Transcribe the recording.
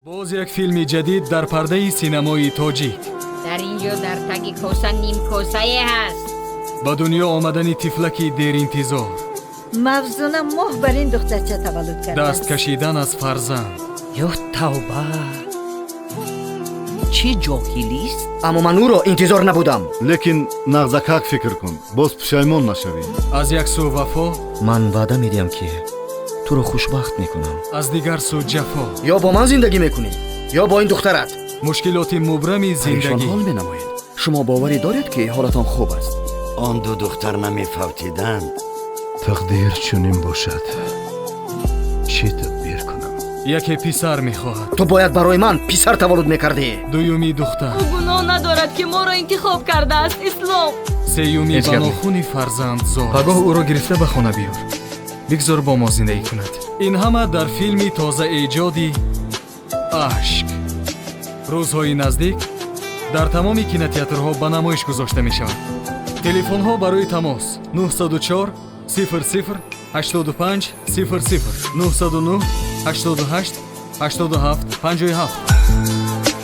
Боз як филми ҷадид дар пардаи синамои тоҷик. Дар ин ҷо дар таги коса нимкосае ҳаст. Ба дунё омадани тифлаки деринтизор. Мавзуна моҳ бар ин духтарча таваллуд даст кардааст. кашидан аз фарзанд. Ё тавба, чӣ ҷоҳилист! Аммо ман ӯро интизор набудам. Лекин нағзакак фикр кун, боз пушаймон нашавӣ. Аз як сӯ вафо, Ман ваъда медиҳам, ки туро хушбахт мекунам. аз дигар сӯ ҷафо. Ё бо ман зиндагӣ мекунӣ, ё бо ин духтарат. Мушкилоти мубрами зиндагӣ. Парешонҳол менамоед. Шумо боварӣ доред, ки ҳолатон хуб аст? Он ду духтар намефавтиданд. Тақдир чунин бошад, чӣ тадбир кунам? Яке писар мехоҳад. Ту бояд барои ман писар таваллуд мекардӣ. Дуюмӣ духтар. Ӯ гуноҳ надорад, ки моро интихоб кардааст, Ислом. Сеюмӣ Ҳеҷ ба гап не. нохуни фарзандзор. Пагоҳ ӯро гирифта ба хона биёр, бигзор бо мо зиндагӣ кунад. Ин ҳама дар филми тозаэҷоди «Ашк» рӯзҳои наздик дар тамоми кинотеатрҳо ба намоиш гузошта мешавад. Телефонҳо барои тамос: 904 00 85 00, 909 88 87 57.